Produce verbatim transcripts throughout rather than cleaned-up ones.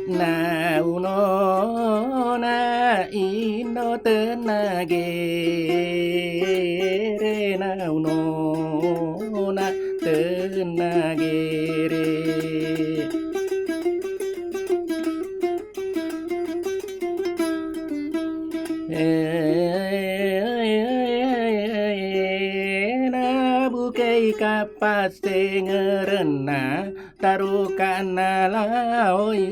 Naunona Indo Tennagere, naunona Tennagere. Nabukei kappastengerenna, tarokanna laoi.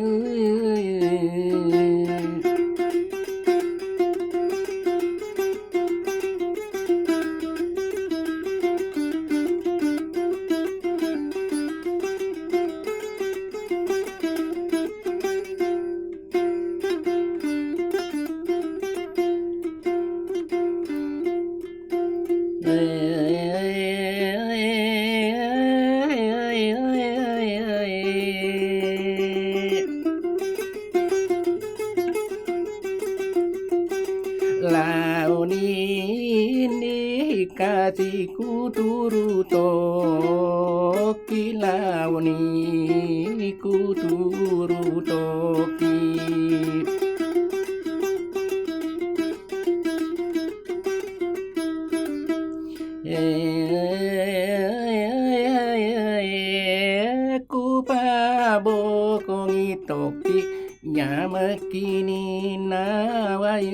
Laoni ni kasi kuturu toki, laoni kuturu toki. Kupabokongi toki nyamekini nawai.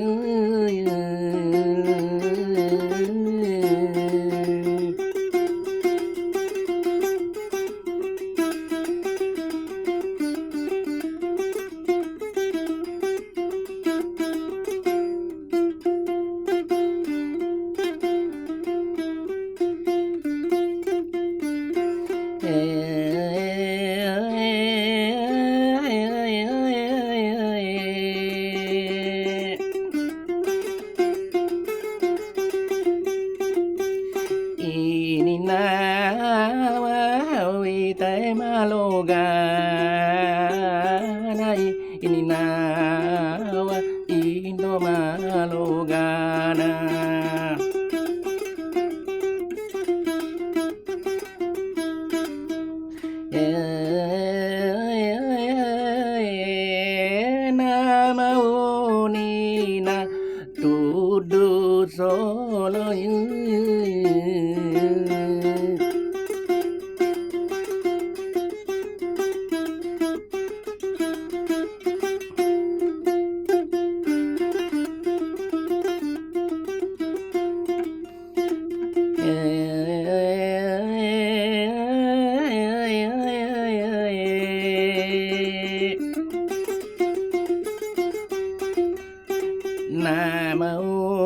Ininna wa witae malogana, ininna wa Indo malogana. Namaunina tuddu solo.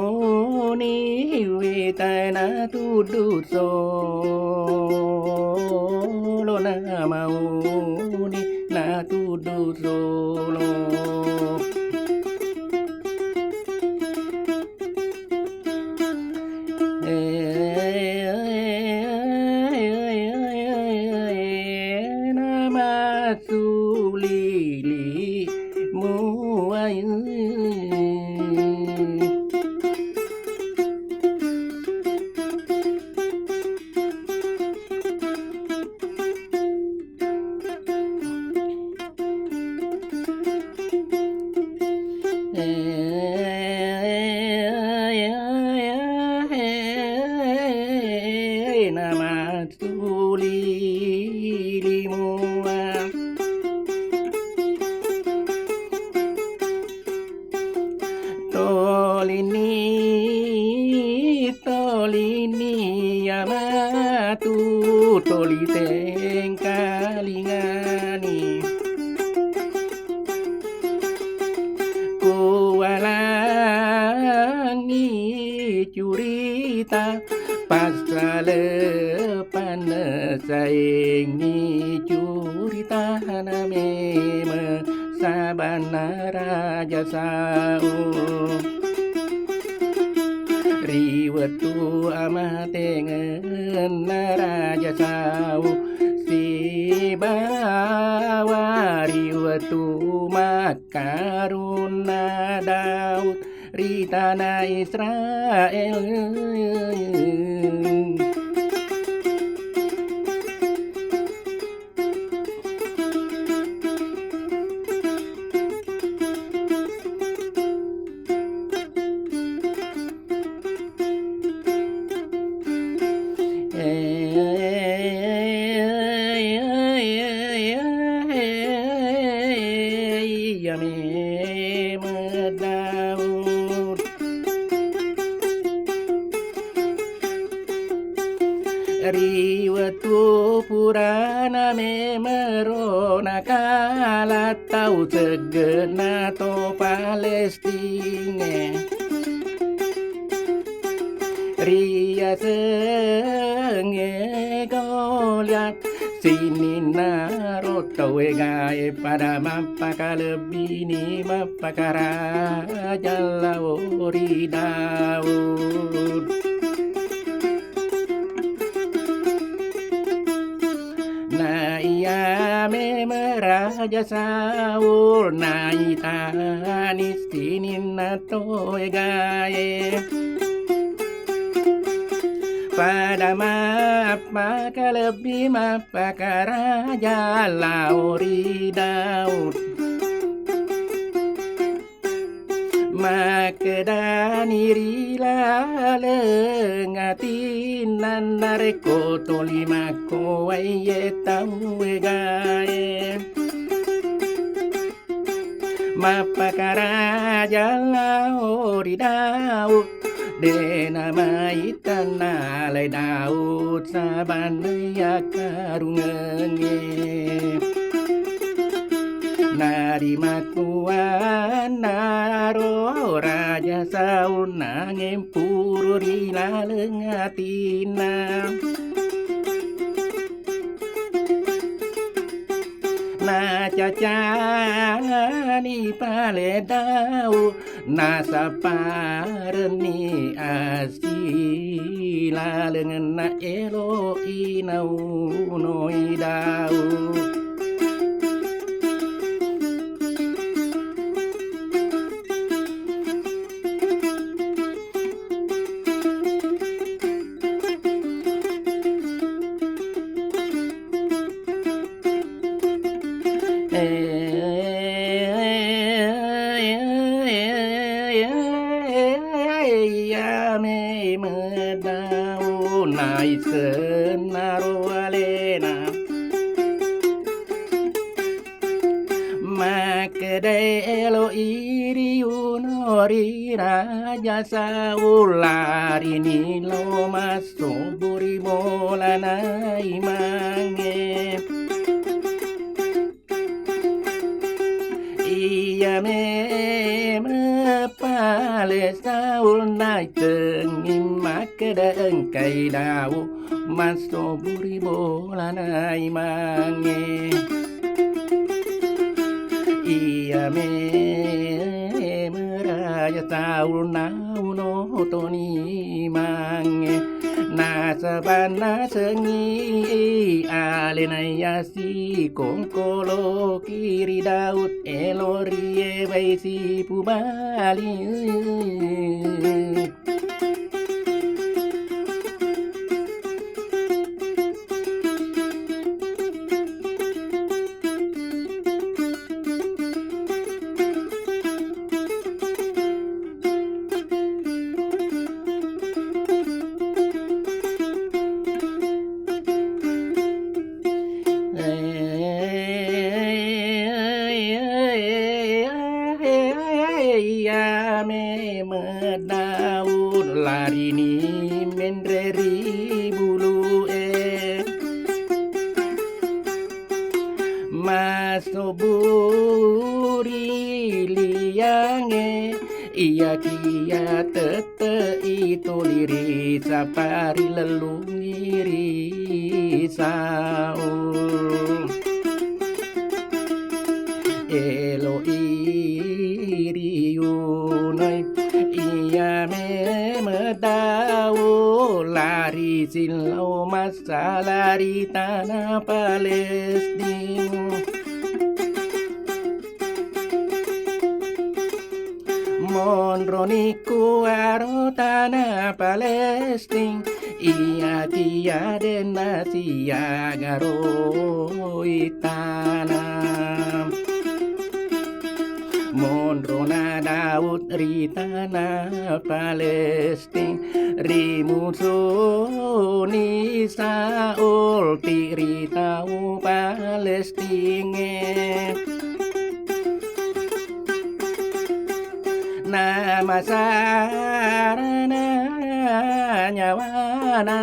Namauni witana tuddu solo, namauni na tuddu solo. Namasuli muai. Namasuli limua. Tolini, tolini amatu, toli tengkalingani. Kuwalangi curita passale pannesaengngi curitana meme sabanna Raja Sau. Ri wettu amatengenna Raja Sau sibawa ri wettu makkarunna Daud ri tana Israel. Memeng Daud. Ri wettu purana memero nakala tau cegge'na to Palestingnge. Riasengnge Goliat, sininna ro tau egae pada mappakalebbini mappakaraja lao ri Daud. Na iya memeng Raja Saul naitani sininna to egae. Pada mappakalebbi mappakaraja lao ri Daud. Makkedani ri laleng atinna, narekko toli makkuwae tau egae mappakaraja lao ri Daud, de' namaitanna alai Daud sabanna iya karungengnge. Narimakkuannaro Raja Saul nangempuru ri laleng atinna. Nacacani pale Daud, nasapparenni asi lalengenna elo'i naunoi Daud. Iya memeng Daud naissenna ro alena. Makkedai elo'i riuno ri Raja Saul, larini lao massobbu ri bolana imangnge. Iya memeng pale Saul naissengngi makkeda engkai Daud massobbu ri bolana imangnge. Iya memeng Raja Saul nauno toni imangnge. Nasaba nasengngi alena iya sikongkoloki ri Daud, elo riebai sipubali. Iya memeng Daud larini menre ri bulu'e. Massobbu ri liangnge, iyakiya tette'i tuli ri sapari lellungngi ri Saul. Elo'i riunoi iya memeng Daud lari sillau mas- salari tana Palestina. Monroni kuaro tana Palestina, iyakiya denna siaga roi tana. Monrona Daud ri tana Palestina. Rimusuni Saul ti ri tau Palestingnge. Masarana nyawana,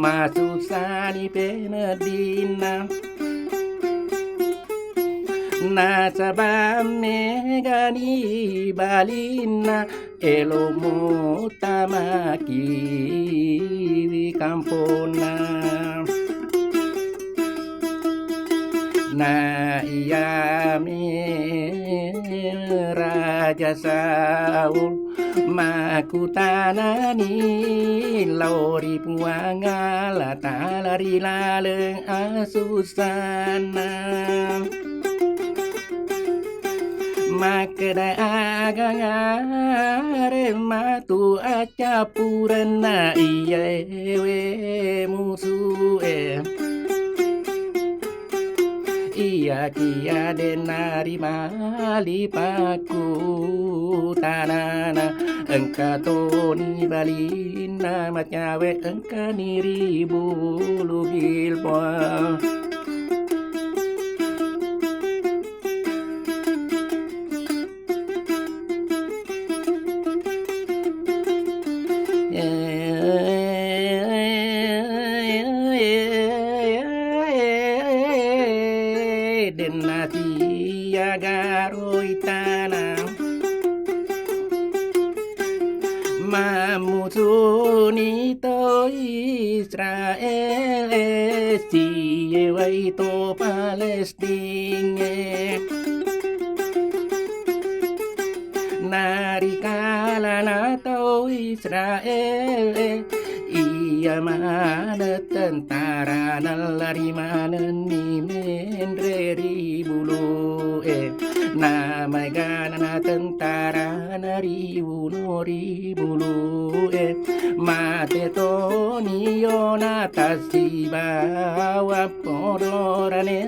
masussani peneddinna. Nasaba megani balinna, elo muttamaki ri kamponna. Na iyami Raja Saul makkutanani lao ri Puang Allah Taala ri laleng asussanna. Makkeda, aga areng matu accappurenna iyaewe musu'e. Iyakiya de' nari mali pakkutanana, engka toni balinna macawe, engkani ri Bulu Gilboa. Denna tiaga roi tana mammusuni to Israel, siewai to Palestina. Dinge. Narikalana tau Israel, iya maneng tentara nallari manenni menre ri bulu'e. Namaegana na tentara nariuno ri bulu'e. Mate toni Yonatan sibawa podorane.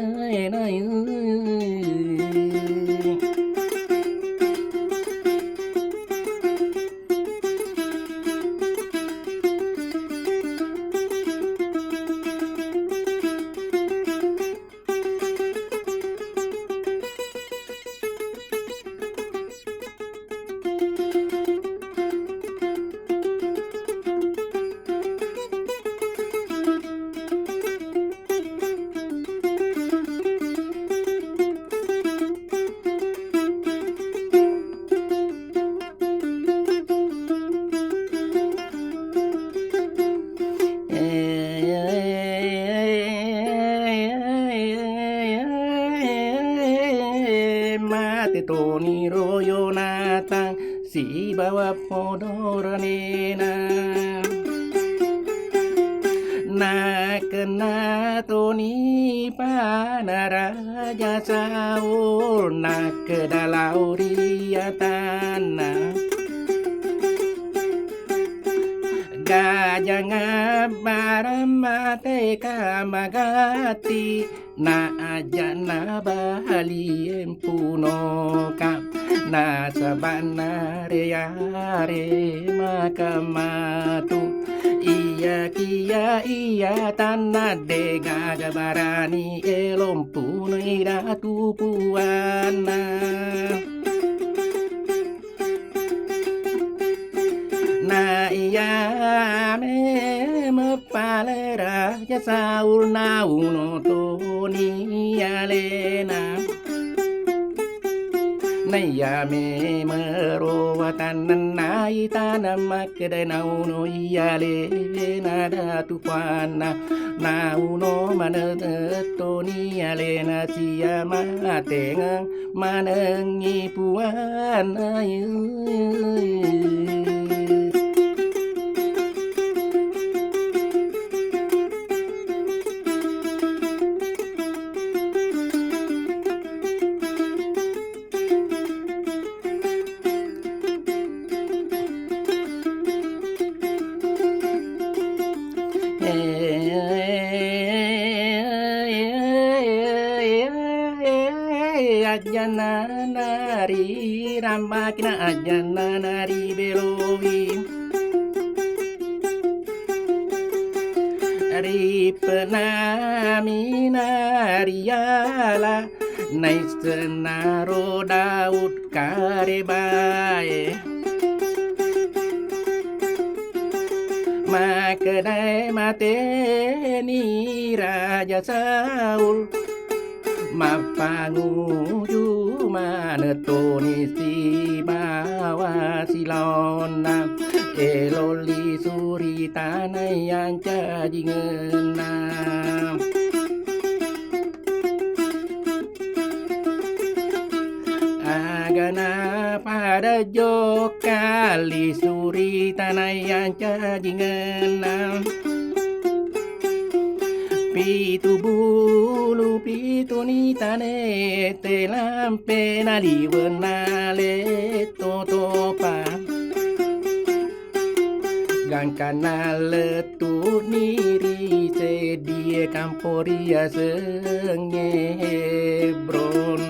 Mate toni ro Yonatan sibawa podoranena. Nakenna toni panaraja Saul, nakkeda lao ri atanna, gajang abbarang mateka magatti. Na aja na bali empunoka, nasaba na reare maka matu. Iya kia iya tanna de gaga barani elompunoi datu puanna. Na iya meme pale raja Saul nauno toni alena. Na iya meme ro watanna na itana makkeda nauno iyalena datu puanna. Nauno maneng toni alena sia matengeng manengngi puanna. Ajjanna nari rambakina, ajjanna nari belowi. Ripenami nariala, naissennaro Daud karebae. Makkedae mateni Raja Saul, mappanguju manettoni sibawa silaonna, elo lisuri tana yancajingenna. Agana pada jokka lisuri tana yancajingenna. Pitu bulu pitu ni tane te lampe na liwenna le totopa. Gangkanna lettu'ni ri seddie kampo riasengnge Hebron.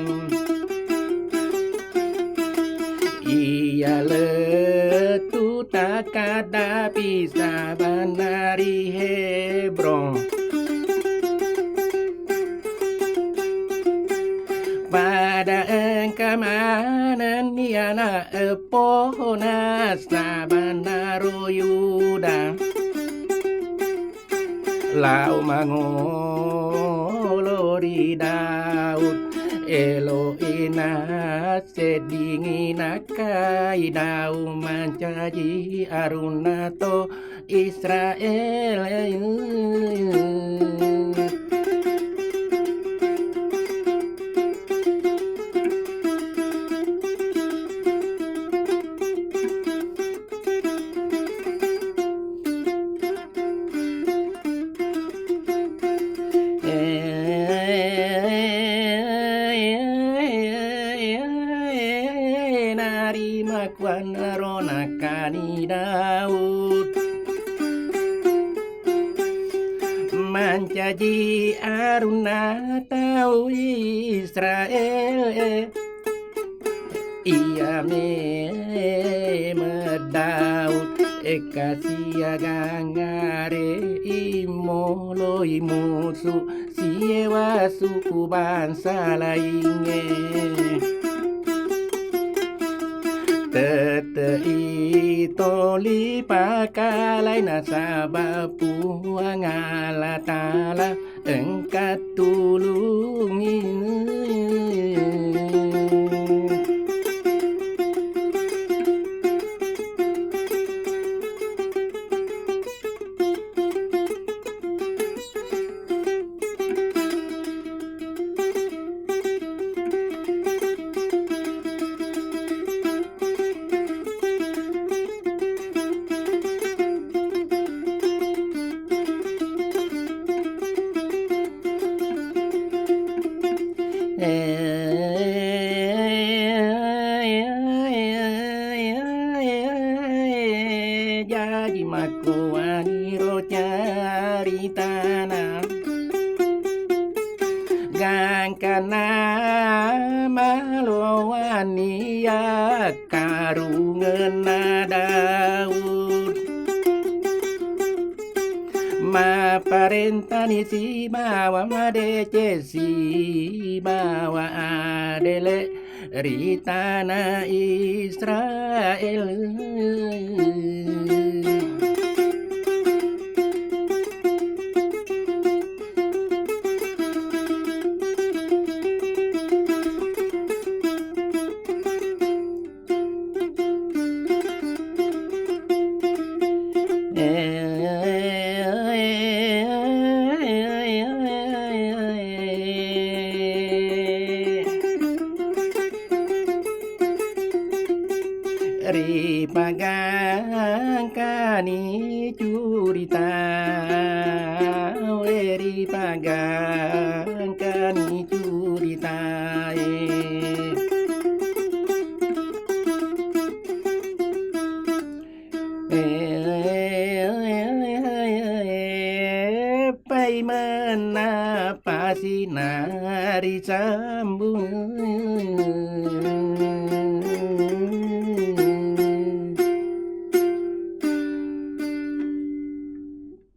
Iya lettu takkadapi sabanna ri Hebron. Pada engka manenni ana' eppona sabanna ro Yuda. Lao mangolo ri Daud, elo'ina seddingi nakkai Daud mancaji arunna to Israel. Narimakkuannaro nakkani Daud, mancaji arunna tau Israel. Iya memeng Daud, ekka siagang are imoloi musu siewa suku bangsa laingnge. Tette'i toli pakalai nasaba Puang Allah Ta'ala engka tulungi. Jaji makkuaniro caritana, gangkanna malowanni akkarungenna Daud. Mapparentani sibawa madeceng sibawa adele ri tana Israel. Ripagangkani curita, we ripagangkani curitae. Paimenna pasi narisambung.